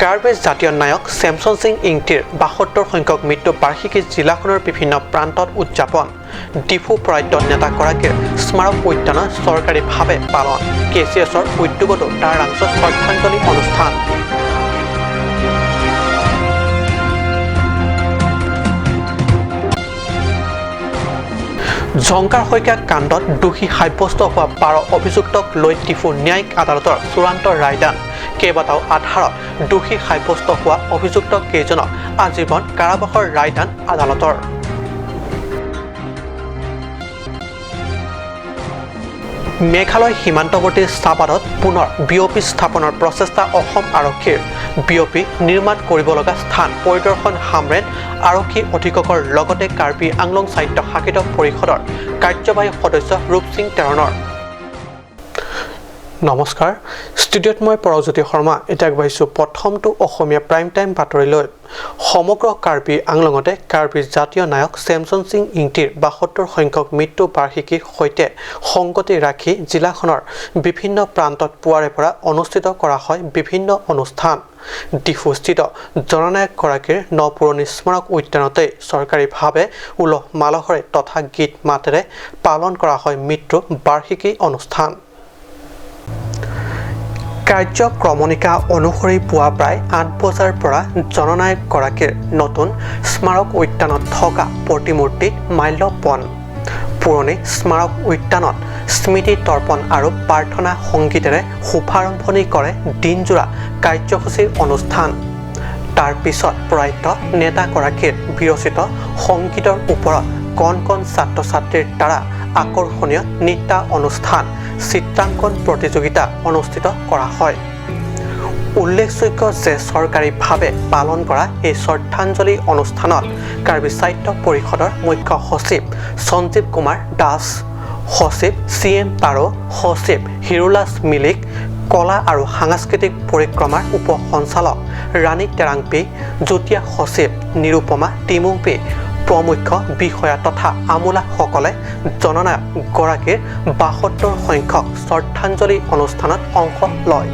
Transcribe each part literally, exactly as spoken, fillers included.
কাৰ্বি জাতীয় নায়ক ছেমছন সিং ইংতিৰ বাসত্তৰ সংখ্যক মৃত্যু বাৰ্ষিকী জিলাখনৰ বিভিন্ন প্ৰান্তত উদযাপন। ডিফু প্ৰয়াত নেতাগৰাকীৰ স্মাৰক উদ্যানত চৰকাৰীভাৱে পালন। কে চি এছৰ উদ্যোগতো তাৰাংশ শ্ৰদ্ধাঞ্জলি অনুষ্ঠান। ঝংকাৰ শইকীয়া কাণ্ডত দোষী সাব্যস্ত হোৱা বাৰ অভিযুক্তক লৈ ডিফু ন্যায়িক আদালতৰ চূড়ান্ত ৰায়দান। কেইবাটাও আধাৰত দোষী সাব্যস্ত হোৱা অভিযুক্ত কেইজনক আজীৱন কাৰাবাসৰ ৰায়দান আদালতৰ। মেঘালয় সীমান্তৱৰ্তী চাহপাতত পুনৰ বি অ' পি স্থাপনৰ প্ৰচেষ্টা অসম আৰক্ষীৰ। বি অ' পি নিৰ্মাণ কৰিব লগা স্থান পৰিদৰ্শন হামৰেণ আৰক্ষী অধীক্ষকৰ লগতে কাৰ্বি আংলং স্বায়ত্তশাসিত পৰিষদৰ কাৰ্যবাহী সদস্য ৰূপসিং তেৰণৰ। নমস্কাৰ, ষ্টুডিঅ'ত মই পৰজ্যোতি শৰ্মা। এতিয়া আগবাঢ়িছো প্ৰথমটো অসমীয়া প্ৰাইম টাইম বাতৰিলৈ। সমগ্ৰ কাৰ্বি আংলঙতে কাৰ্বি জাতীয় নায়ক ছেমছন সিং ইংতিৰ বাসত্তৰ সংখ্যক মৃত্যু বাৰ্ষিকীৰ সৈতে সংগতি ৰাখি জিলাখনৰ বিভিন্ন প্ৰান্তত পুৱাৰে পৰা অনুষ্ঠিত কৰা হয় বিভিন্ন অনুষ্ঠান। ডিফুস্থিত জননায়কগৰাকীৰ ন পুৰণি স্মাৰক উদ্যানতেই চৰকাৰীভাৱে উলহ মালহেৰে তথা গীত মাতেৰে পালন কৰা হয় মৃত্যু বাৰ্ষিকী অনুষ্ঠান। কাৰ্যক্ৰমণিকা অনুসৰি পুৱা প্ৰায় আঠ বজাৰ পৰা জননায়কগৰাকীৰ নতুন স্মাৰক উদ্যানত থকা প্ৰতিমূৰ্তিত মাল্যৰ্পণ। পুৰণি স্মাৰক উদ্যানত স্মৃতি তৰ্পণ আৰু প্ৰাৰ্থনা সংগীতেৰে শুভাৰম্ভণি কৰে দিনজোৰা কাৰ্যসূচীৰ অনুষ্ঠান। তাৰ পিছত প্ৰয়াত নেতাগৰাকীৰ বিৰচিত সংগীতৰ ওপৰত কণ কণ ছাত্ৰ ছাত্ৰীৰ দ্বাৰা আকৰ্ষণীয় নৃত্যানুষ্ঠান, চিত্ৰাংকন প্ৰতিযোগিতা অনুষ্ঠিত কৰা হয়। উল্লেখযোগ্য যে চৰকাৰীভাৱে পালন কৰা এই শ্ৰদ্ধাঞ্জলি অনুষ্ঠানত কাৰ্বি স্বায়ত্ত পৰিষদৰ মুখ্য সচিব সঞ্জীৱ কুমাৰ দাস, সচিব চি এম পাৰ, সচিব হিৰোলাছ মিলিক, কলা আৰু সাংস্কৃতিক পৰিক্ৰমাৰ উপ সঞ্চালক ৰাণী টেৰাংপী, যুটীয়া সচিব নিৰুপমা টিমুংপী প্ৰমুখ্য বিষয়া তথা আমোলাসকলে জননায়কগৰাকীৰ বাসত্তৰ সংখ্যক শ্ৰদ্ধাঞ্জলি অনুষ্ঠানত অংশ লয়।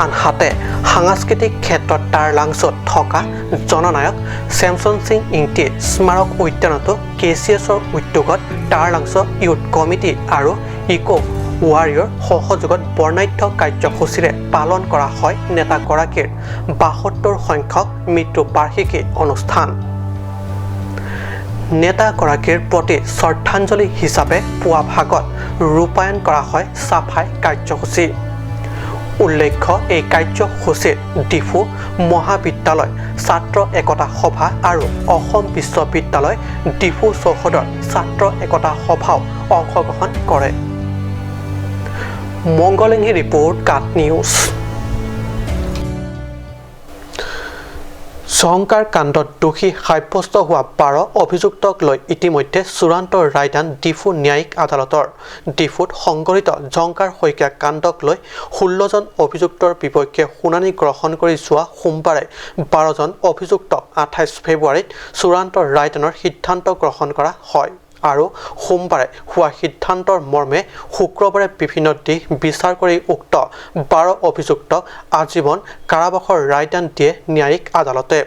আনহাতে সাংস্কৃতিক ক্ষেত্ৰত তাৰাংচত থকা জননায়ক ছেমছন সিং ইংতি স্মাৰক উদ্যানতো কে চি এছৰ উদ্যোগত তাৰাংচ ইউথ কমিটি আৰু ইক' ৱাৰিয়ৰ সহযোগত বৰ্ণাঢ্য কাৰ্যসূচীৰে পালন কৰা হয় নেতাগৰাকীৰ বাসত্তৰ সংখ্যক মৃত্যু বাৰ্ষিকী অনুষ্ঠান। নেতাগৰাকীৰ প্ৰতি শ্ৰদ্ধাঞ্জলি হিচাপে পুৱা ভাগত ৰূপায়ণ কৰা হয় চাফাই কাৰ্যসূচী। উল্লেখ্য, এই কাৰ্যসূচীত ডিফু মহাবিদ্যালয় ছাত্ৰ একতা সভা আৰু অসম বিশ্ববিদ্যালয় ডিফু চৌহদৰ ছাত্ৰ একতা সভাও অংশগ্ৰহণ কৰে। মংগলেংহি ৰিপৰ্ট, কাট নিউজ। ঝংকাৰ কাণ্ডত দোষী সাব্যস্ত হোৱা বাৰ অভিযুক্তক লৈ ইতিমধ্যে চূড়ান্ত ৰায়দান ডিফু ন্যায়িক আদালতৰ। ডিফুত সংঘটিত ঝংকাৰ শইকীয়া কাণ্ডক লৈ ষোল্লজন অভিযুক্তৰ বিপক্ষে শুনানি গ্ৰহণ কৰি যোৱা সোমবাৰে বাৰজন অভিযুক্তক আঠাইছ ফেব্ৰুৱাৰীত চূড়ান্ত ৰায়দানৰ সিদ্ধান্ত গ্ৰহণ কৰা হয় আৰু সোমবাৰে হোৱা সিদ্ধান্তৰ মৰ্মে শুক্ৰবাৰে বিভিন্ন দিশ বিচাৰ কৰি উক্ত বাৰ অভিযুক্তক আজীৱন কাৰাবাসৰ ৰায়দান দিয়ে ন্যায়িক আদালতে।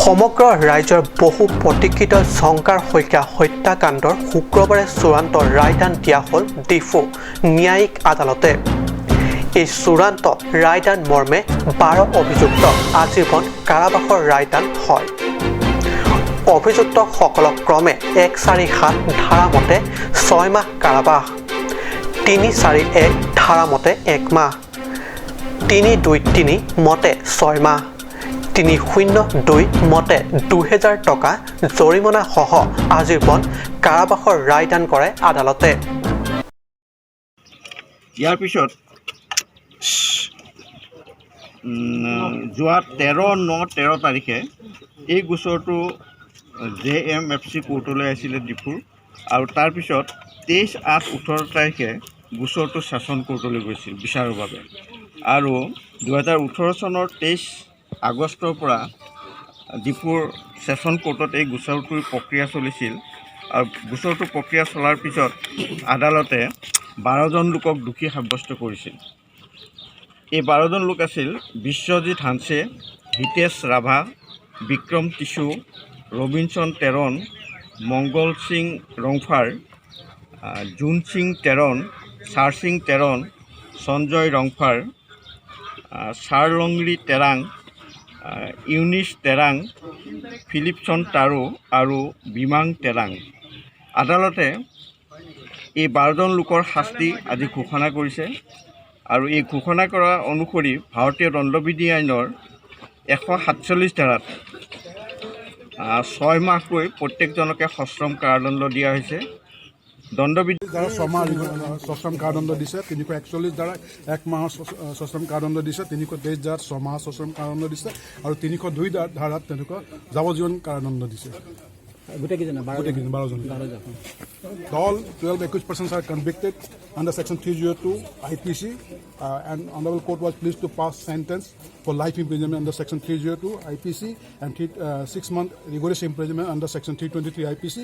সমগ্ৰ ৰাইজৰ বহু প্ৰতীক্ষিত ঝংকাৰ শইকীয়া হত্যাকাণ্ডৰ শুক্ৰবাৰে চূড়ান্ত ৰায়দান দিয়া হ'ল ডিফু ন্যায়িক আদালতে। এই চূড়ান্ত ৰায়দান মৰ্মে বাৰ অভিযুক্ত আজীৱন কাৰাবাসৰ ৰায়দান হয়। অভিযুক্তসকলক ক্ৰমে এক চাৰি সাত ধাৰা মতে ছয় মাহ কাৰাবাস, তিনি চাৰি এক ধাৰা মতে এক মাহ, তিনি দুই তিনি মতে ছয় মাহ, তিনি শূন্য দুই মতে দুহেজাৰ টকা জৰিমনাসহ আজীৱন কাৰাবাসৰ ৰায়দান কৰে আদালতে। ইয়াৰ পিছত, উম, যোৱা তেৰ ন তেৰ তাৰিখে এই গোচৰটো জে এম এফ চি কোৰ্টলৈ আহিছিলে ডিফুৰ, আৰু তাৰপিছত তেইছ আঠ ওঠৰ তাৰিখে গোচৰটো ছেছন কোৰ্টলৈ গৈছিল বিচাৰৰ বাবে। আৰু দুহেজাৰ ওঠৰ চনৰ তেইছ আগষ্টৰ পৰা ডিফুৰ ছেছন কোৰ্টত এই গোচৰটোৰ প্ৰক্ৰিয়া চলিছিল। আৰু গোচৰটো প্ৰক্ৰিয়া চলাৰ পিছত আদালতে বাৰজন লোকক দোষী সাব্যস্ত কৰিছিল। এই বাৰজন লোক আছিল বিশ্বজিৎ হানছে, হিতেশ ৰাভা, বিক্ৰম টিছু, ৰবিনচন তেৰণ, মংগল সিং ৰংফাৰ, আহ, জুন সিং তেৰণ, চাৰ সিং তেৰণ, সঞ্জয় ৰংফাৰ, আহ, চাৰলংৰি তেৰাং, আহ, ইউনিছ তেৰাং, ফিলিপচন টাৰো আৰু বিমাং তেৰাং। আদালতে এই বাৰজন লোকৰ শাস্তি আজি ঘোষণা কৰিছে আৰু এই ঘোষণা কৰা অনুসৰি ভাৰতীয় দণ্ডবিধি আইনৰ এশ সাতচল্লিছ ধাৰাত, আহ, ছয় মাহকৈ প্ৰত্যেকজনকে সশ্ৰম কাৰাদণ্ড দিয়া হৈছে। দণ্ডবিধি যাৰা ছমাহ সশ্ৰম কাৰাদণ্ড দিছে, তিনিশ একচল্লিছ ধাৰা এক মাহৰ সশ্ৰম কাৰাদণ্ড দিছে, তিনিশ তেইছ ধাৰাত ছমাহ সশ্ৰম কাৰাদণ্ড দিছে আৰু তিনিশ দুই ধাৰাত তেওঁলোকক যাৱজ্জীৱন কাৰাদণ্ড দিছে। গোটেইকেইজনে বাৰ গোটেইকেইজন বাৰজন। বাৰজন। All twelve accused persons are convicted under section three zero two I P C, uh, and Honorable Court was pleased to pass sentence for life imprisonment under section three zero two I P C and three, uh, six month rigorous imprisonment under section three twenty-three I P C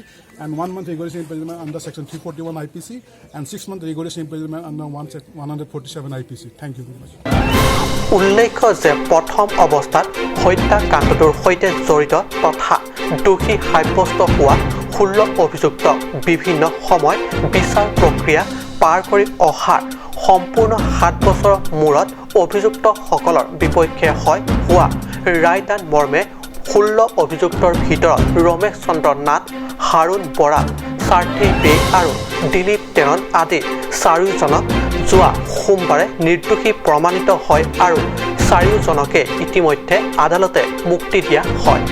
and one month rigorous imprisonment under section three forty-one I P C and six month rigorous imprisonment under one sec-, one hundred forty-seven I P C. Thank you very much. উল্লেখ্য যে প্ৰথম অৱস্থাত হত্যাকাণ্ডটোৰ সৈতে জড়িত তথা দোষী সাব্যস্ত হোৱা ষোল্ল অভিযুক্ত বিভিন্ন সময় বিচাৰ প্ৰক্ৰিয়া পাৰ কৰি অহাৰ সম্পূৰ্ণ সাত বছৰৰ মূৰত অভিযুক্তসকলৰ বিপক্ষে হয় হোৱা ৰায়দান মৰ্মে ষোল্ল অভিযুক্তৰ ভিতৰত ৰমেশ চন্দ্ৰ নাথ, হাৰুণ বৰা, সাৰ্থী বে আৰু দিলীপ তেৰণ আদি চাৰিওজনক যোৱা সোমবাৰে নিৰ্দোষী প্ৰমাণিত হয় আৰু চাৰিওজনকে ইতিমধ্যে আদালতে মুক্তি দিয়া হয়।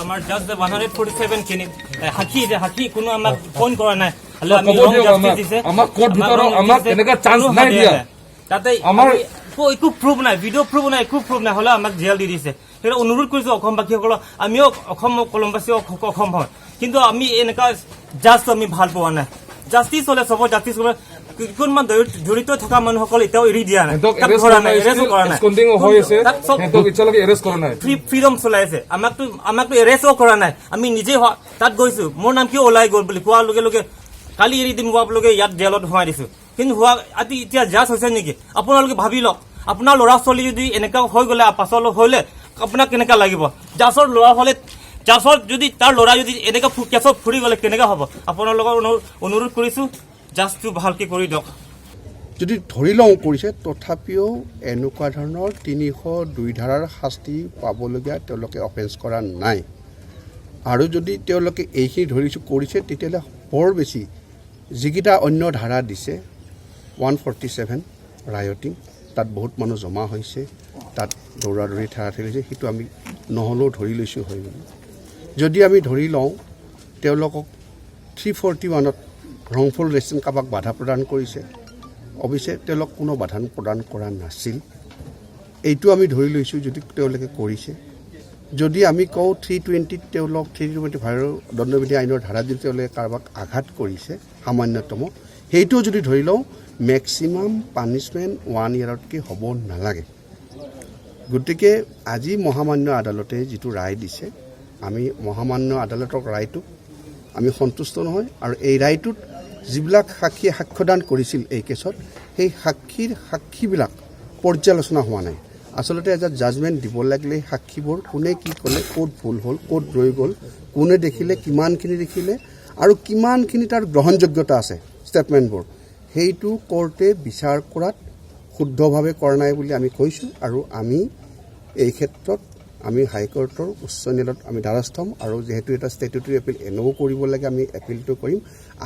আমাৰ just one hundred forty seven খিনি, এ, সাক্ষী যে সাক্ষী কোনো আমাক ফোন কৰা নাই। হ'লেও আমি ক'ব লং দিয়ক জাষ্টিচ আমাক। দিছে। আমাক কোৰ্ট আমাক ভিতৰত লং আমাক জাষ্টিচ দিছে। এনেকা চান্স কোনো নাই সাক্ষী দিয়া। নাই। তাতে আমাৰ আমি একো, একো প্ৰুফ নাই, ভিডিঅ' প্ৰুফ নাই, একো প্ৰুফ নাই, হ'লেও আমাক জেল দি দিছে। সেইকাৰণে অনুৰোধ কৰিছো অসমবাসীসকলক, আমিও অসম, অসমবাসী অস-, অসম হয়, কিন্তু আমি এনেকা জাষ্ট আমি ভাল পোৱা নাই। জাষ্টিচ হ'লে চবৰ জাষ্টিচ হ'লে কোনোবা জড়ি-, জড়িত থকা মানুহসকল এতিয়াও এৰি দিয়া নাই। সিহঁতক তাক এৰেষ্ট ধৰা কৰা নাই, নাই, এৰেষ্ট ষ্টিল কৰা নাই। এবস্কণ্ডিং হৈ আছে। তাক চব সিহঁতক এতিয়ালৈকে এৰেষ্ট কৰা নাই। ফ্ৰী, ফ্ৰীডম চলাই আছে। আমাকতো, আমাকতো এৰেষ্টও কৰা নাই। আমি নিজে হ-, তাত গৈছো, মোৰ নাম কিয় ওলাই গ'ল বুলি কোৱাৰ লগে লগে কালি এৰি দিম কোৱাৰ লগে ইয়াত জেলত সোমাই দিছো। কিন্তু হোৱা আজি এতিয়া জাজ হৈছে নেকি? আপোনালোকে ভাবি লওক, আপোনাৰ ল'ৰা ছোৱালী যদি এনেকা হৈ গ'লে, পাছলৈ হ'লে আপোনাক কেনেকা লাগিব? জাজৰ ল'ৰা হ'লে, জাজৰ যদি তাৰ ল'ৰা যদি এনেকা ফু-, কেছত ফুৰি গ'লে কেনেকা হ'ব? আপোনালোকক অনু-, অনুৰোধ কৰিছো, জাজটো ভালকে কৰি দিয়ক। যদি ধৰি লওঁ কৰিছে, তথাপিও এনেকুৱা ধৰণৰ তিনিশ দুই ধাৰাৰ শাস্তি পাবলগীয়া তেওঁলোকে অফেন্স কৰা নাই। আৰু যদি তেওঁলোকে এইখিনি ধৰিছো কৰিছে, তেতিয়াহ'লে বৰ বেছি যিকেইটা অন্য ধাৰা দিছে, ওৱান ফৰ্টি ছেভেন ৰায়টিং, তাত বহুত মানুহ জমা হৈছে, তাত দৌৰা দৌৰি ঠেলা ঠেলি হৈছে, সেইটো আমি নহ'লেও ধৰি লৈছোঁ হয় বুলি। যদি আমি ধৰি লওঁ, তেওঁলোকক থ্ৰী ফৰ্টি ওৱানত ৰংফুল ৰেচিং কাৰোবাক বাধা প্ৰদান কৰিছে, অৱশ্যে তেওঁলোক কোনো বাধা প্ৰদান কৰা নাছিল। এইটো আমি ধৰি লৈছোঁ যদি তেওঁলোকে কৰিছে। যদি আমি কওঁ থ্ৰী টুৱেণ্টিত তেওঁলোক, থ্ৰী টুৱেণ্টি ফাইভৰ দণ্ডবিধি আইনৰ ধাৰা যদি তেওঁলোকে কাৰোবাক আঘাত কৰিছে সামান্যতম, সেইটো যদি ধৰি লওঁ, মেক্সিমাম পানিচমেণ্ট ওৱান ইয়েৰতকৈ হ'ব নালাগে। গতিকে আজি মহামান্য আদালতে যিটো ৰায় দিছে, আমি মহামান্য আদালতৰ ৰায়টো আমি সন্তুষ্ট নহয়। আৰু এই ৰায়টোত যিবিলাক সাক্ষীয়ে সাক্ষ্যদান কৰিছিল এই কেছত, সেই সাক্ষীৰ সাক্ষীবিলাক পৰ্যালোচনা হোৱা নাই। আচলতে এটা জাজমেণ্ট দিব লাগিলে সাক্ষীবোৰ কোনে কি ক'লে, ক'ত ভুল হ'ল, ক'ত ৰৈ গ'ল, কোনে দেখিলে, কিমানখিনি দেখিলে আৰু কিমানখিনি তাৰ গ্ৰহণযোগ্যতা আছে ষ্টেটমেণ্টবোৰ, সেইটো কোৰ্টে বিচাৰ কৰাত শুদ্ধভাৱে কৰা নাই বুলি আমি কৈছোঁ। আৰু আমি এই ক্ষেত্ৰত আমি হাইকোৰ্টৰ উচ্চ ন্যায়ালয়ত আমি দ্বাৰস্থ হ'ম আৰু যিহেতু এটা ষ্টেটুটৰী এপিল এনেও কৰিব লাগে, আমি এপিলটো কৰিম।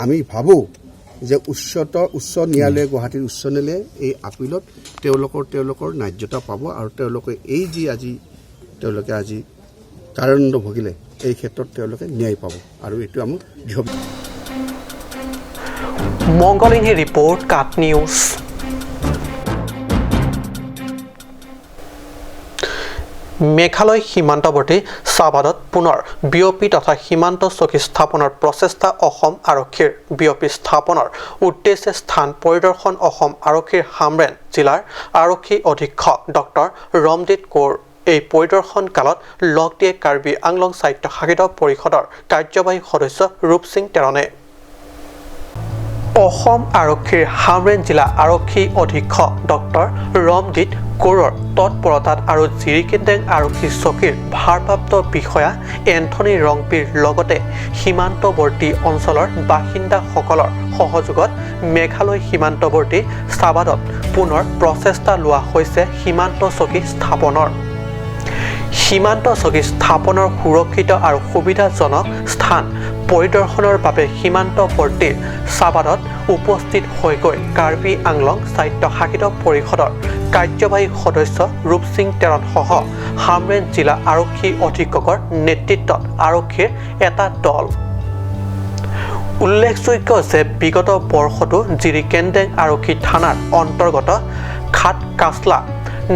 আমি ভাবোঁ যে উচ্চতৰ, উচ্চ ন্যায়ালয়ে, গুৱাহাটীৰ উচ্চ ন্যায়ালয়ে এই আপিলত তেওঁলোকৰ, তেওঁলোকৰ ন্যায্যতা পাব আৰু তেওঁলোকে এই যি আজি, তেওঁলোকে আজি কাৰাদণ্ড ভুগিলে এই ক্ষেত্ৰত তেওঁলোকে ন্যায় পাব আৰু এইটো আমাৰ দৃঢ়। মংগল ইংহি ৰিপৰ্ট, কাট নিউজ। মেঘালয় সীমান্তৱৰ্তী চাবাদত পুনৰ বি অ' পি তথা সীমান্ত চকী স্থাপনৰ প্ৰচেষ্টা অসম আৰক্ষীৰ। বি অ' পি স্থাপনৰ উদ্দেশ্যে স্থান পৰিদৰ্শন অসম আৰক্ষীৰ হামৰেণ জিলাৰ আৰক্ষী অধীক্ষক ডক্টৰ ৰমজিত কৌৰ। এই পৰিদৰ্শন কালত লগ দিয়ে কাৰ্বি আংলং স্বায়ত্তশাসিত পৰিষদৰ কাৰ্যবাহী সদস্য ৰূপসিং তেৰণে। অসম আৰক্ষীৰ হামৰেণ জিলা আৰক্ষী অধীক্ষক ডক্টৰ ৰমজিত কুকুৰৰ তৎপৰতাত আৰু জিৰিকেন্দেং আৰক্ষী চকীৰ ভাৰপ্ৰাপ্ত বিষয়া এন্থনী ৰংপিৰ লগতে সীমান্তৱৰ্তী অঞ্চলৰ বাসিন্দাসকলৰ সহযোগত মেঘালয় সীমান্তৱৰ্তী চাবাদত পুনৰ প্ৰচেষ্টা লোৱা হৈছে সীমান্ত চকী স্থাপনৰ। সীমান্ত চকী স্থাপনৰ সুৰক্ষিত আৰু সুবিধাজনক স্থান পৰিদৰ্শনৰ বাবে সীমান্তৱৰ্তী চাবাদত উপস্থিত হয়গৈ কাৰ্বি আংলং স্বায়ত্তশাসিত পৰিষদৰ কাৰ্যবাহী সদস্য ৰূপসিং তেৰণসহ হামৰেণ জিলা আৰক্ষী অধীক্ষকৰ নেতৃত্বত আৰক্ষীৰ এটা দল। উল্লেখযোগ্য যে বিগত বৰ্ষতো জিৰিকেন্দেং আৰক্ষী থানাৰ অন্তৰ্গত খাট কাছলা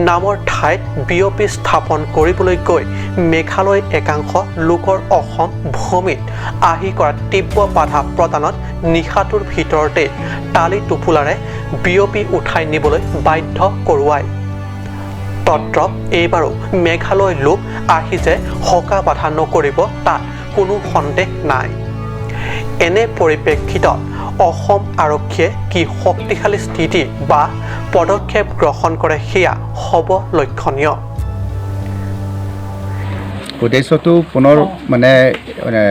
নামৰ ঠাইত বি অ' পি স্থাপন কৰিবলৈ গৈ মেঘালয় একাংশ লোকৰ অসম ভূমিত আহি কৰা তীব্ৰ বাধা প্ৰদানত নিশাটোৰ ভিতৰতে টালি টোপোলাৰে বি অ' পি উঠাই নিবলৈ বাধ্য কৰোৱায়। তদ্ৰপ এইবাৰো মেঘালয় লোক আহি যে হকা বাধা নকৰিব তাত কোনো সন্দেহ নাই। এনে পৰিপ্ৰেক্ষিতত অসম আৰক্ষীয়ে কি শক্তিশালী স্থিতি বা পদক্ষেপ গ্ৰহণ কৰে সেয়া হ'ব লক্ষণীয়। উদ্দেশ্যটো পুনৰ মানে মানে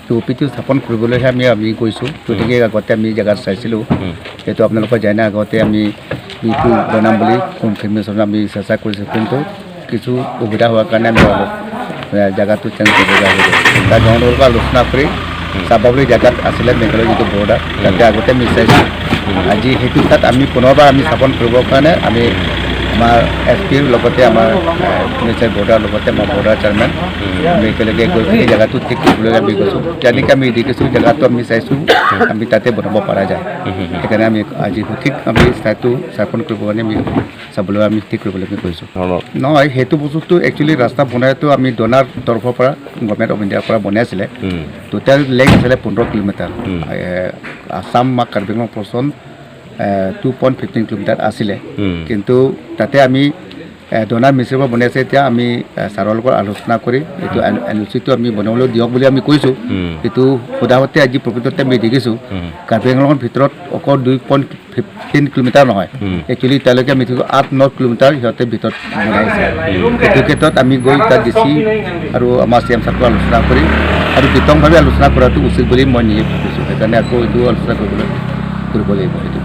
বি অ' পিটো স্থাপন কৰিবলৈহে আমি আমি গৈছোঁ। গতিকে আগতে আমি জেগাত চাইছিলোঁ। এইটো আপোনালোকে জানে, আগতে আমি বিপি বনাম বুলি কনফাৰ্মেশ্যন আমি চেষ্টা কৰিছোঁ, কিন্তু কিছু অসুবিধা হোৱাৰ কাৰণে আমি অলপ, এ, জেগাটো চেঞ্জ কৰিবলগীয়া হৈ গ'ল। তাত জনগণৰ লগত আলোচনা কৰি চাবাবলী জেগাত আছিলে মেঘালয় যিটো বৰ্ডাৰ, তাতে আগতে আমি চাইছোঁ। আজি সেইটো তাত আমি পুনৰবাৰ আমি স্থাপন কৰিবৰ কাৰণে আমি আমাৰ এছ পিৰ লগতে আমাৰ, এ, মিনিষ্টাৰ বৰ্ডাৰ লগতে আমাৰ বৰ্ডাৰ চেয়াৰমেন আমি একেলগে গৈ সেই জেগাটো ঠিক কৰিবলৈ আমি গৈছোঁ। যেনেকৈ আমি দেখিছোঁ জেগাটো আমি চাইছোঁ, আমি তাতে বনাব পৰা যায়। সেইকাৰণে আমি আজি সঠিক আমি ঠাইটো স্থাপন কৰিবৰ কাৰণে আমি চাবলৈ আমি ঠিক কৰিবলৈ আমি গৈছোঁ। ধৰণৰ। নহয়, সেইটো বস্তুটো একচুৱেলি ৰাস্তা বনাইতো আমি ডনাৰ তৰফৰ পৰা, গভৰ্ণমেণ্ট অফ ইণ্ডিয়াৰ পৰা বনাই আছিলে। টোটেল লেংথ আছিলে পোন্ধৰ কিলোমিটাৰ। এ, আছাম বা কাৰ্বি আংলং পৰ্চন, এ, টু পইণ্ট ফিফটিন কিলোমিটাৰ আছিলে। কিন্তু তাতে আমি, এ, ডনাৰ মিনিষ্টাৰৰ পৰা বনাই আছে। এতিয়া আমি, এ, ছাৰৰ লগত আলোচনা কৰি এইটো এন অ' চিটো আমি বনাবলৈ দিয়ক বুলি আমি কৈছোঁ। এইটো সোধাওঁতে আজি প্ৰকৃততে আমি দেখিছোঁ, কাৰ্বি আংলঙৰ ভিতৰত অকল দুই পইণ্ট ফিফটিন কিলোমিটাৰ নহয়। একচুৱেলি এতিয়ালৈকে আমি দেখিছোঁ আঠ ন কিলোমিটাৰ সিহঁতে ভিতৰত বনাই আছে। এইটো ক্ষেত্ৰত আমি গৈ তাত ডি চি আৰু আমাৰ চি এম ছাৰক আলোচনা কৰি আৰু বিতংভাৱে আলোচনা কৰাটো উচিত বুলি মই নিজে ভাবিছোঁ। সেইকাৰণে আকৌ এইটো আলোচনা কৰিবলৈ, কৰিব লাগিব সেইটো।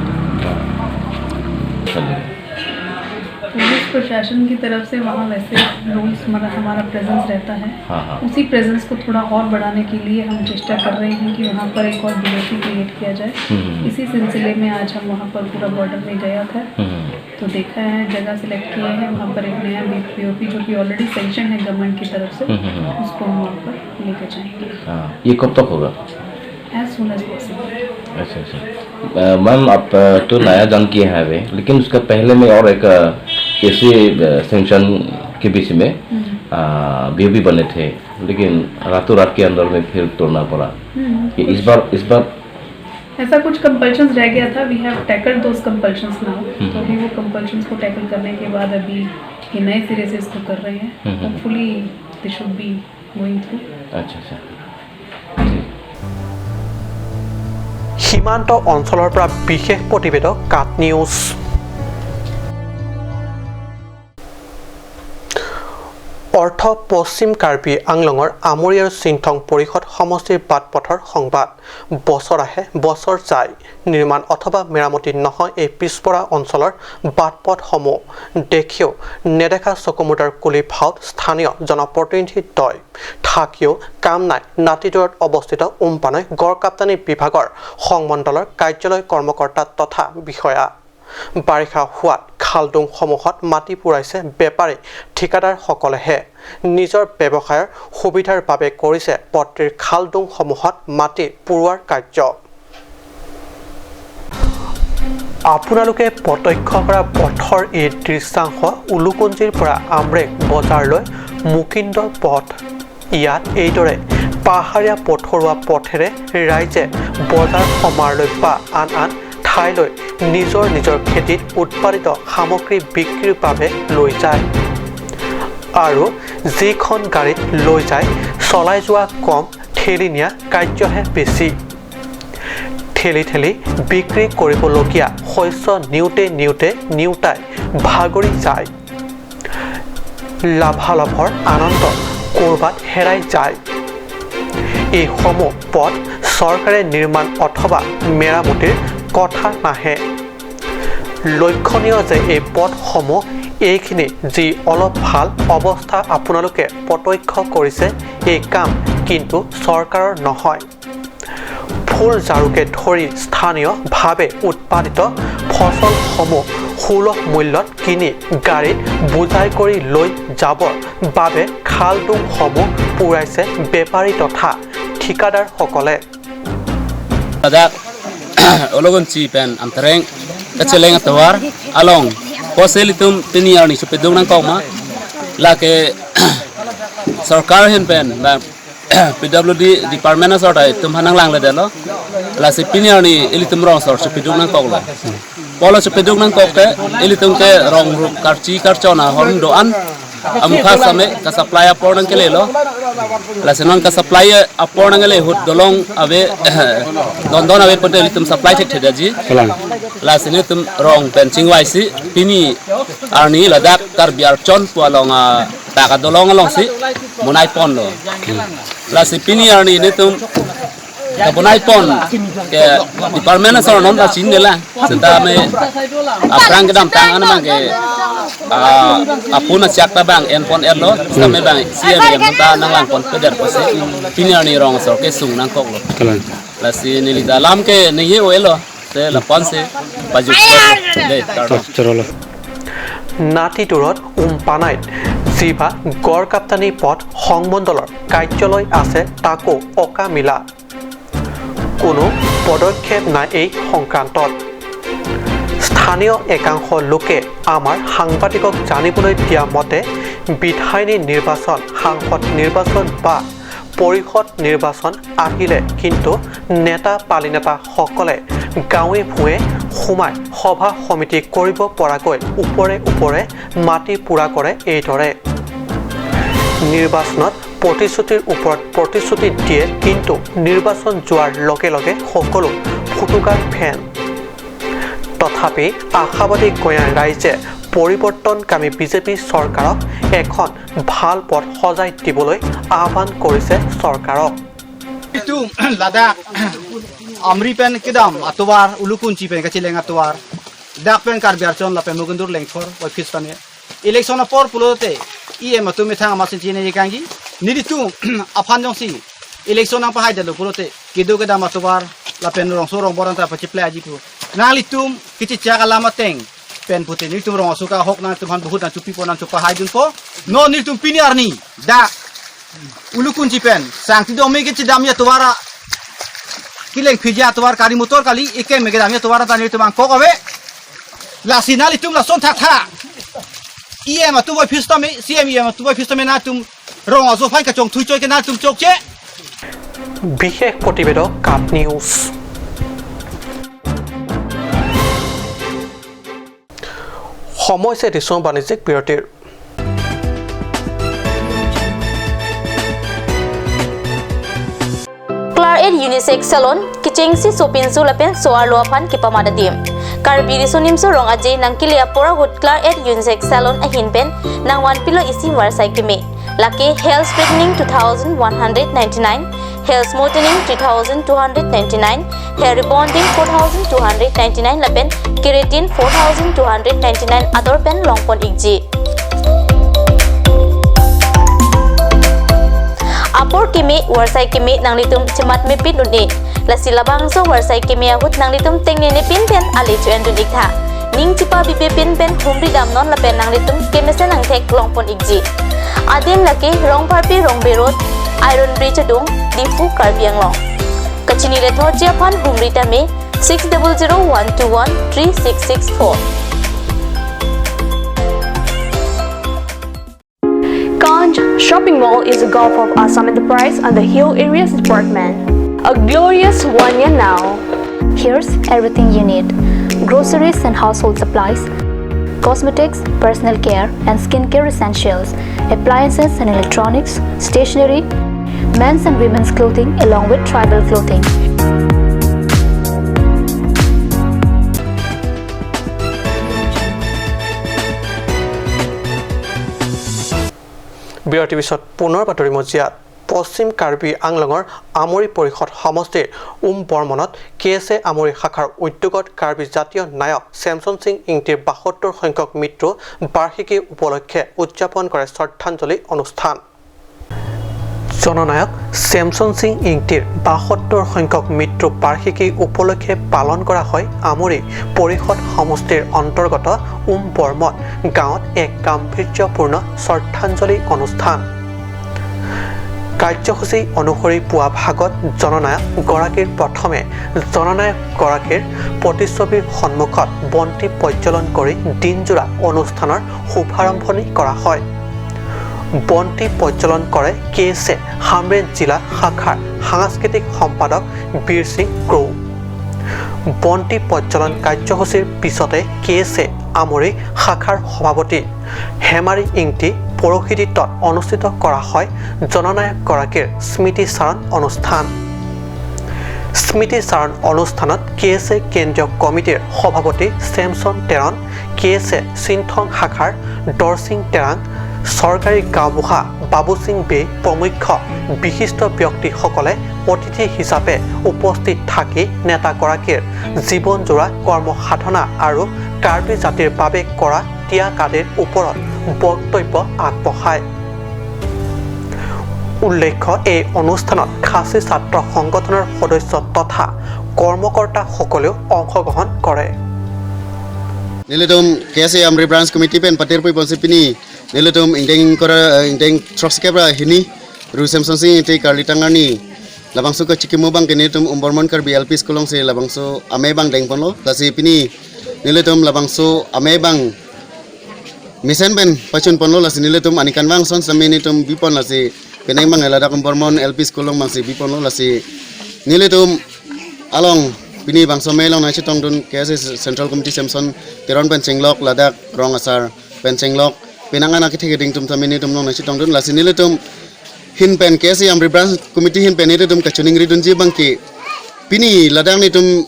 पुलिस प्रशासन की तरफ से वहाँ वैसे रोज हमारा हमारा प्रेजेंस रहता है। हाँ, हाँ। उसी प्रेजेंस को थोड़ा और बढ़ाने के लिए हम चेष्टा कर रहे हैं कि वहाँ पर एक और बीओपी क्रिएट किया जाए। हम्म। इसी सिलसिले में आज हम वहाँ पर पूरा बॉर्डर में गया था। हम्म। तो देखा है, जगह सिलेक्ट किए हैं, वहाँ पर एक नया बीओपी जो कि ऑलरेडी सैंक्शन है गवर्नमेंट की तरफ से, हम्म, हम्म, हम्म। उसको हम वहाँ पर लेकर जाएंगे। हाँ, ये कब तक होगा? As soon as possible. अच्छा, अच्छा। अ, मैम, आप, अ, तो नया ज्वाइन किए हैं अभी, लेकिन उसका पहले में और एक, अ, ऐसे, अ, सैंक्शन के बीच में, हम्म। अ, बीओपी बने थे, लेकिन रातों रात के अंदर में फिर तोड़ना पड़ा। हम्म, ये इस कुछ बार, इस बार ऐसा कुछ कंपल्शंस रह गया था, we have tackled those compulsions now। हम्म। तो अभी वो कंपल्शंस को टैकल करने के बाद अभी ये नए सिरे से इसको कर रहे हैं। हम्म, हम्म। Hopefully they should be going through। আচ্ছা, আচ্ছা। সীমান্ত অঞ্চলৰ পৰা বিশেষ প্ৰতিবেদক কাট নিউজ। অৰ্থ পশ্চিম কাৰ্বি আংলঙৰ আমৰি আৰু চিংথং পৰিষদ সমষ্টিৰ বাট পথৰ সংবাদ। বছৰ আহে, বছৰ যায়, নিৰ্মাণ অথবা মেৰামতি নহয় এই পিছপৰা অঞ্চলৰ বাট পথসমূহ। দেখিও নেদেখা চকুমুটাৰ কুলি ভাওত স্থানীয় জনপ্ৰতিনিধিদ্বয়। থাকিও কাম নাই নাতিদূৰত অৱস্থিত উমপানৈ গড় কাপ্তানি বিভাগৰ সংমণ্ডলৰ কাৰ্যালয় কৰ্মকৰ্তা তথা বিষয়া। বাৰিষা হোৱাত খালডুংসমূহত মাটি পুৰাইছে বেপাৰী ঠিকাদাৰসকলেহে। নিজৰ ব্যৱসায়ৰ সুবিধাৰ বাবে কৰিছে পট্টিৰ খালডুংসমূহত মাটি পুৰোৱাৰ কাৰ্য। আপোনালোকে প্ৰত্যক্ষ কৰা পথৰ এই দৃশ্যাংশ উলুকুঞ্জিৰ পৰা আমৰেং বজাৰলৈ মুকিন্দৰ পথ। ইয়াত এইদৰে পাহাৰীয়া পথৰুৱা পথেৰে ৰাইজে বজাৰ সমাৰলৈ বা আন আন ঠাইলৈ নিজৰ নিজৰ খেতিত উৎপাদিত সামগ্ৰী বিক্ৰীৰ বাবে লৈ যায়। আৰু যিখন গাড়ীত লৈ যায়, চলাই যোৱা কম, ঠেলি নিয়া কাৰ্যহে বেছি। ঠেলি ঠেলি বিক্ৰী কৰিবলগীয়া শস্য নিওঁতে নিওঁতে নিওঁতাই ভাগৰি যায়। লাভালাভৰ আনন্দ ক'ৰবাত হেৰাই যায়। এইসমূহ পথ চৰকাৰে নিৰ্মাণ অথবা মেৰামতিৰ কথা নাহে। লক্ষণীয় যে এই পথসমূহ এইখিনি যি অলপ ভাল অৱস্থা আপোনালোকে প্ৰত্যক্ষ কৰিছে, এই কাম কিন্তু চৰকাৰৰ নহয়। ফুল ঝাৰুকে ধৰি স্থানীয়ভাৱে উৎপাদিত ফচলসমূহ সুলভ মূল্যত কিনি গাড়ীত বোজাই কৰি লৈ যাবৰ বাবে খালডুংসমূহ পুৰাইছে বেপাৰী তথা ঠিকাদাৰসকলে। Ladak Ulukunchi pen Amtereng kacheleng atovar along, kosel itum pini arni chepaduk nangkok ma, lake sorkar ahin pen ba P W D department asor ta itum aphan nanglang ledetlo. Lasi pini arni ilitum rong asor chepaduk nangkoklo. Pulo chepaduk nangkok te ilitum ke rong ru karchi karchon ahormu do-an amukha same ka-supply apor nangkelelo. Lasi non ka-supply apor nangkele ahut dolong ave, don don ave pute ilitum supply thekthedetji. Kalang. Lasi nelitum rong pen chingvaisi pini arni ladak Karbi Archon pu along, ah, ta kadolong alongsi bonai ponlo. Lasi pini arni nelitum kabonai pon ke department asor non ta chinine la. Seta me aphrang kedamtang an abang ke, ah, apun achak ta bang en pon-etlo. Seta me bang C M, M ta nanglang ponpedet pusi pini arni rong asor kesung nangkoklo. Kalang. Lasi neli ta alam ke ningje-olo. Te lapu-ansi pajut dei, kardom. Chorolo. নাতিদূৰত উম্পানাইত জিভা গড়কাপ্তানি পথ সংমণ্ডলৰ কাৰ্যালয় আছে, তাকো অকামিলা। কোনো পদক্ষেপ নাই এই সংক্ৰান্তত। স্থানীয় একাংশ লোকে আমাৰ সাংবাদিকক জানিবলৈ দিয়া মতে, বিধায়িনী নিৰ্বাচন, সাংসদ নিৰ্বাচন বা পৰিষদ নিৰ্বাচন আহিলে কিন্তু নেতা পালিনেতাসকলে গাঁৱে ভূঞে সোমাই সভা সমিতি কৰিব পৰাকৈ ওপৰে ওপৰে মাটি পূৰা কৰে এইদৰে। নিৰ্বাচনত প্ৰতিশ্ৰুতিৰ ওপৰত প্ৰতিশ্ৰুতি দিয়ে, কিন্তু নিৰ্বাচন যোৱাৰ লগে লগে সকলো ফুটুকাৰ ফেন। তথাপি আশাবাদী গঞা ৰাইজে পৰিৱৰ্তনকামী বিজেপি চৰকাৰক এখন ভাল পথ সজাই দিবলৈ আহ্বান কৰিছে চৰকাৰক। Itum ladak Amri pen kedam atovar, Ulukunchi pen kacheleng atovar, dak pen Karbi Archon lapen Mugundur Lengthor office tame election apor pulote E M atum methang amatsi chini kangji. Nelitum aphan jongsi election nangpahaidetlo pulote kedo kedam atovar lapen rongso rongbor anta pachiplai aji pu. Nanglitum kichichak alam ateng pen pute nelitum rong aso ke ahok nangtum aphan bahut nangchopipon, nangchopahaidunpo. Non nelitum pini arni dak Ulukunchi pen Sangti Dome kechedamji atovar, kelengphiji atovar, gari motor kali, ekeng me kedamji atovar ta nelitum angkok ave. Lasi nanglitum lason thakthak E M atum office tame, C M, E M atum office tame nangtum rong aso aphan kachongthui choi ke nangtum chokche. বিশেষ প্ৰতিবেদক cup news. সময় হৈছে এটি বাণিজ্যিক বিৰতিৰ। Claret Unisex Salon, kechengsi sopinso lapen so-arlo aphan kepamat adim. Karbi Riso Nimso Rong Aje nangkele apor ahut Claret Unisex Salon ahin pen nangvanpilo isi varsai keme. Lake hair straightening two thousand one hundred ninety-nine, hair smoothening three thousand two hundred ninety-nine, hair rebonding four thousand two hundred ninety-nine lapen keratin four thousand two hundred ninety-nine ador pen longpon ikji. Apor keme, varsai keme nanglitum chematmepin un-e. Lasi labangso varsai keme ahut nanglitum tengnene pin pen ale cho-endun iktha. Ning chepabibepin pen humri damnon lapen nanglitum kemesen angthek longpon ikji. Adim lake Rongpharpi Rongbe Road, Iron Bridge adung, Diphu, Karbi Anglong. Kachinine thotji aphan humri tame six double zero one two one three six six four. Kanj Shopping Mall is a gulf of Assam Enterprise under Hill Areas Department. A glorious one year now. Here's everything you need: groceries and household supplies, cosmetics, personal care and skincare essentials, appliances and electronics, stationery, men's and women's clothing, along with tribal clothing. বিৰতিৰ পিছত পুনৰ বাতৰি মজিয়াত। পশ্চিম কাৰ্বি আংলঙৰ আমৰি পৰিষদ সমষ্টিৰ উম বৰ্মনত কে এছ এ আমৰি শাখাৰ উদ্যোগত কাৰ্বি জাতীয় নায়ক ছেমছন সিং ইংতিৰ বাসত্তৰ সংখ্যক মৃত্যু বাৰ্ষিকী উপলক্ষে উদযাপন কৰে শ্ৰদ্ধাঞ্জলি অনুষ্ঠান। জননায়ক ছেমছন সিং ইংতিৰ বাসত্তৰ সংখ্যক মৃত্যু বাৰ্ষিকী উপলক্ষে পালন কৰা হয় আমৰি পৰিষদ সমষ্টিৰ অন্তৰ্গত উম বৰ্মন গাঁৱত এক গাম্ভীৰ্যপূৰ্ণ শ্ৰদ্ধাঞ্জলি অনুষ্ঠান। কাৰ্যসূচী অনুসৰি পুৱা ভাগত জননায়ক গৰাকীৰ প্ৰথমে জননায়ক গৰাকীৰ প্ৰতিচ্ছবিৰ সন্মুখত বন্তি প্ৰজ্বলন কৰি দিনজোৰা অনুষ্ঠানৰ শুভাৰম্ভণি কৰা হয়। বন্তি প্ৰজ্বলন কৰে কে এছ এ হামৰেণ জিলা শাখাৰ সাংস্কৃতিক সম্পাদক বীৰ সিং ক্ৰৌ। বন্তি প্ৰজ্বলন কাৰ্যসূচীৰ পিছতে কে এছ এ আমৰি শাখাৰ সভাপতি হেমাৰী ইংতি পৌৰোহিত্যত অনুষ্ঠিত কৰা হয় জননায়কগৰাকীৰ স্মৃতিচাৰণ অনুষ্ঠান। স্মৃতিচাৰণ অনুষ্ঠানত কে এছ এ কেন্দ্ৰীয় কমিটিৰ সভাপতি ছেমছন তেৰণ, কে এছ এ চিনথং শাখাৰ দৰচিং তেৰাং, চৰকাৰী গাঁওবুঢ়া বাবু সিং বে প্ৰমুখ্য বিশিষ্ট ব্যক্তিসকলে অতিথি হিচাপে উপস্থিত থাকি নেতাগৰাকীৰ জীৱনজোৰা কৰ্মসাধনা আৰু কাৰ্বি জাতিৰ বাবে কৰা ত্যাগ আদিৰ ওপৰত বক্তব্য আগবঢ়ায়। উল্লেখ্য, এই অনুষ্ঠানত খাচী ছাত্ৰ সংগঠনৰ সদস্য তথা কৰ্মকৰ্তাসকলেও অংশগ্ৰহণ কৰে। Nelitum K S A Amri Branch Committee pen patirpui ponsi pini nelitum ingdeng kora, eh, ingdeng throksi kep ra hini Ru Semson Sing Ingti karlitang arni labangso kachikimo abang ke nelitum Umbormon Karbi L P School alongsi labangso amei abang dengponlo. Lasi pini nelitum labangso amei abang mesen pen pachunponlo, lasi nelitum aningkanvang ason sitame nelitum bipon, lasi penang abang ladak Umbormon L P School along abangsi biponlo, lasi nelitum along pini bangso amei along nangchetongdun K S A Central Committee Semson Teron pen chenglok, ladak rong asar pen chenglok, penang an akethe keding atum sitame nelitum along nangchetongdun, lasi nelitum ahin pen K S A Amri Branch Committee ahin pen nelitum kachiningridunji abang ke pini ladak nelitum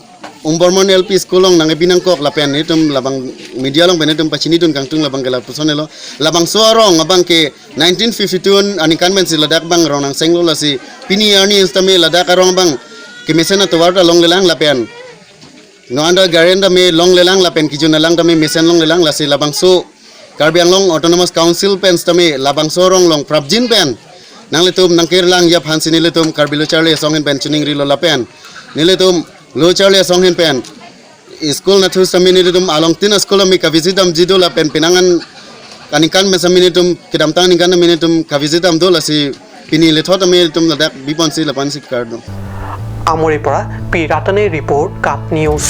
Umbormon L P School along nangkebi nangkok lapen nelitum labang media along pen nelitum pachinidun kangtung labang ke lapuson helo. Labangso arong abang ke nineteen fifty-two aningkan pensi ladak abang rong nangchenglo, lasi pini arni sitame ladak arong abang kemesen atovar ta longlelang lapen non anta gari anta me longlelang lapen kejun alang tame mesen longlelang, lasi labangso Karbi Anglong Autonomous Council pen sitame labangso arong along prapjin pen nanglitum nangkirlang aphansi nelitum Karbi Lo Charli Asong ahin pen chiningrilo lapen nelitum Lo Charli Asong ahin pen school nathu sitame nelitum along tin a-school ami kavisit damji do lapen penang an aningkan pen sitame nelitum kedamtang aningkan sitame nelitum kavisit damdo, lasi pini lethot sitame nelitum ladak biponsi lapu-ansi kardom. আমৰিৰ পৰা P ৰাটনে report, কাট news.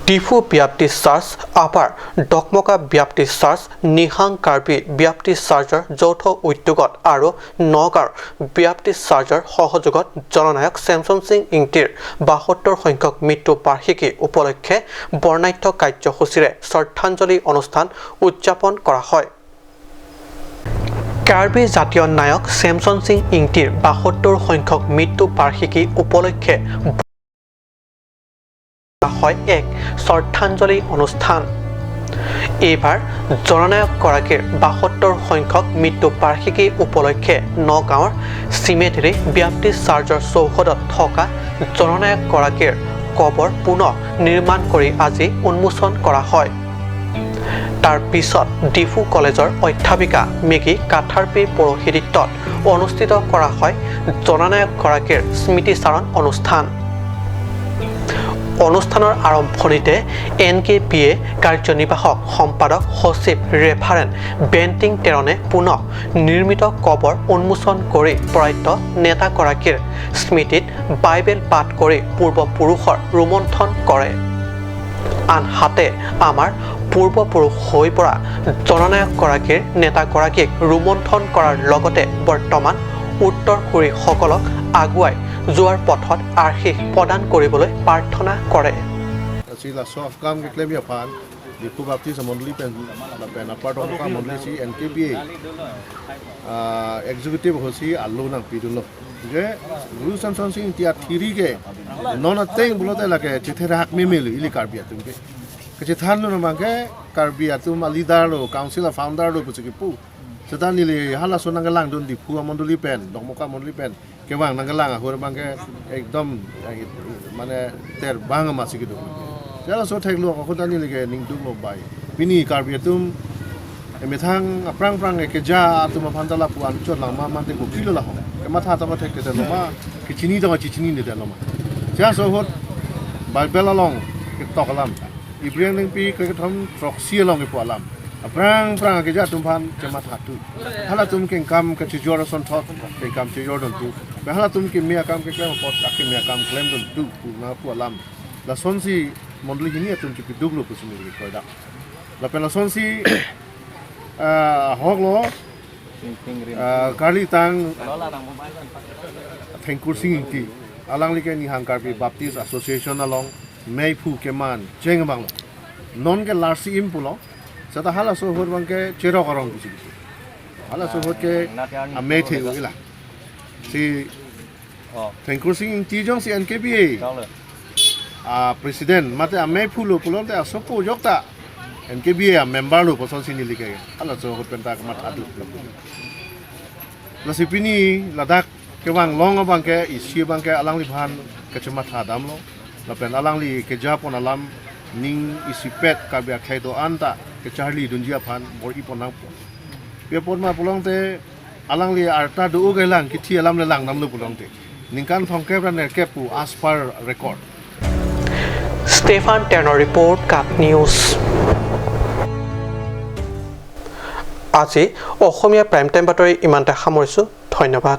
Diphu Baptist church upper, Dokmoka Baptist church, Nihang Karbi Baptist চাৰ্চৰ যৌথ উদ্যোগত আৰু নগাঁৱৰ ব্যাপ্টিষ্ট চাৰ্চৰ সহযোগত জননায়ক ছেমছন সিং ইংতিৰ বাসত্তৰ সংখ্যক মৃত্যু বাৰ্ষিকী উপলক্ষে বৰ্ণাঢ্য কাৰ্যসূচীৰে শ্ৰদ্ধাঞ্জলি অনুষ্ঠান উদযাপন কৰা হয়। কাৰ্বি জাতীয় নায়ক ছেমছন সিং ইংতিৰ বাসত্তৰ সংখ্যক মৃত্যু বাৰ্ষিকী উপলক্ষে হয় এক শ্ৰদ্ধাঞ্জলি অনুষ্ঠান। এইবাৰ জননায়কগৰাকীৰ বাসত্তৰ সংখ্যক মৃত্যু বাৰ্ষিকী উপলক্ষে নগাঁৱৰ চিমেটেৰী ব্যাপ্টিষ্ট চাৰ্চৰ চৌহদত থকা জননায়কগৰাকীৰ কবৰ পুনৰ নিৰ্মাণ কৰি আজি উন্মোচন কৰা হয়। তাৰ পিছত ডিফু কলেজৰ অধ্যাপিকা মেগী কাথাৰ্পি পৌৰোহিত্যত অনুষ্ঠিত কৰা হয় জননায়কগৰাকীৰ স্মৃতিচাৰণ অনুষ্ঠান। অনুষ্ঠানৰ আৰম্ভণিতে এন কে পি এ কাৰ্যনিৰ্বাহক সম্পাদক সচিব ৰেভাৰেণ্ড বেণ্টিং তেৰণে পুনৰ নিৰ্মিত কবৰ উন্মোচন কৰি প্ৰয়াত নেতাগৰাকীৰ স্মৃতিত বাইবেল পাঠ কৰি পূৰ্বপুৰুষৰ ৰোমন্থন কৰে। আনহাতে আমাৰ পূৰ্বপুৰুষ হৈ পৰা জননায়কগৰাকীৰ নেতাগৰাকীক ৰোমন্থন কৰাৰ লগতে বৰ্তমান উত্তৰসূৰীসকলক আগুৱাই যোৱাৰ পথত আশীষ প্ৰদান কৰিবলৈ প্ৰাৰ্থনা কৰে। Lasi laso akam keklem aphan Diphu Baptist Mondoli pen, lapen apar Dongka Mondoli si N K B A, ah, executive hosi alo nangpidunlo. Je Guru Semson Sing Ingti athiri ke non ateng pulote lake chetherak memelo ili Karbi atum ke. Chethan lo abangke Karbi atum a leader lo, council a founder lo pusi kipu. Seta neli halaso nangkelangdun Diphu amondoli pen, Dokmoka amondoli pen kevang nangkelang ahut abangke ekdom, eh, mane terbang amatsi kedo. Halaso theklo ahut ta neli ke ningduk lo bai. Pini Karbi atum emethang aphrang phrang ekeja atum aphan ta lapu anchot lang ma mate kopi lo lahong. Kematha tong thekthedet lo ma, kechini tong chechinidetlo ma. Halaso ahut Bible along ketok alam, Ibrahim Ningpi kre kethom throksi along kepu alam. Aphrang phrang akeja atum aphan chematha tu. Halatum kengkam kachejor asonthot, kengkam chejor dun tu. Ba halatum keme akam keklem apot akeme akam klem dun tu pu nangpu alam. Lasonsi mondoli hini atum chepiduk lo pusi neli kroidak. Lapen lasonsi, ah, ahok lo, ah, karlitang Thengkur Sing Ingti. Alangli ke Nihang Karbi Baptist Association along meiphu keman cheng abang lo. Non ke larsi im pulo. Seta halaso ahut abangke cherok arong pusi. Halaso ahut ke amei the-o ila. Si Oh. Thengkur Sing Ingti jongsi N K B A Dong lo. A president mate ameiphu lo pulote asopo jokta N K B A a member lo pusonsi neli ke halaso ahut pen ta kematha tu. Lasi pini ladak kevang long abangke isi abangke alangliphan kachematha damlo. Lapen alangli kejapon alam ning isipet Karbi akhei do-an ta kecharlidunji aphan bor-ipon nangpo. Pi apot ma pulote alangli arta do-o kelang kithi alam le langdamlo pulote. Ningkan thomkep ra nerkep pu as per record. Stefan Tenor report, Cup News. আজি Asamiya prime time বাতৰি ইমানতে সামৰিছোঁ। ধন্যবাদ।